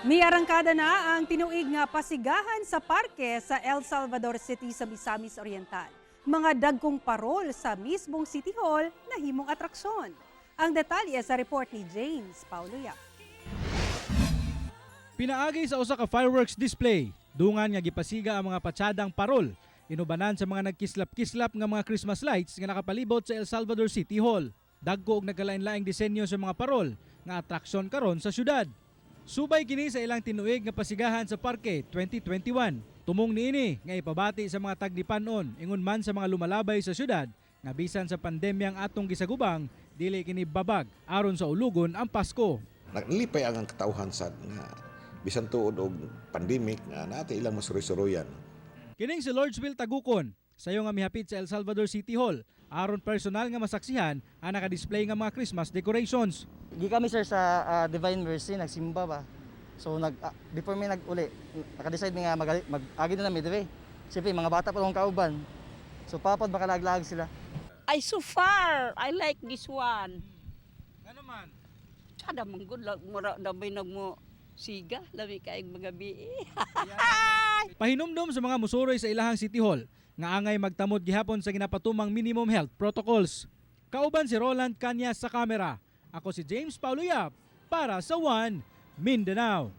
Miarangkada na ang tinuig nga pasigahan sa parke sa El Salvador City sa Misamis Oriental. Mga dagkong parol sa mismong City Hall nahimong atraksyon. Ang detalye sa report ni James Paulo Yap. Pinaagi sa usa ka fireworks display, dungan nga gipasiga ang mga patsadang parol, inubanan sa mga nagkislap-kislap nga mga Christmas lights nga nakapalibot sa El Salvador City Hall. Dagko og nagkalain-laing disenyo sa mga parol nga atraksyon karon sa syudad. Subay kini sa ilang tinuig nga pasigahan sa parke 2021. Tumong niini nga ipabati sa mga tagdipanon ingon man sa mga lumalabay sa syudad nga bisan sa pandemyang atong gisagubang, dili kini babag aron sa ulugon ang Pasko. Naglipay ang katawhan sa nga bisan tuod og pandemic nga natin ilang masuroy-suroyan. Kining si Lordsville Tagukon, sayo nga mihapit sa El Salvador City Hall, aron personal nga masaksihan ang naka-display nga mga Christmas decorations. Gi kami, sir, sa Divine Mercy nagsimba ba. So before mi nag-uli, naka-decide mi nga mag-agi na mi dire. Siyempre mga bata pa akong kauban. So papad makalaglag sila. Ay, so far, I like this one. Ano man? Sada man gud, mura na may nagmo siga, lami kaayong mga bii. Pahinumdom sa mga musuroy sa ilahang City Hall nga angay magtamod gihapon sa ginapatumang minimum health protocols. Kauban si Roland Canyas sa kamera. Ako si James Paulo Yap para sa One Mindanao.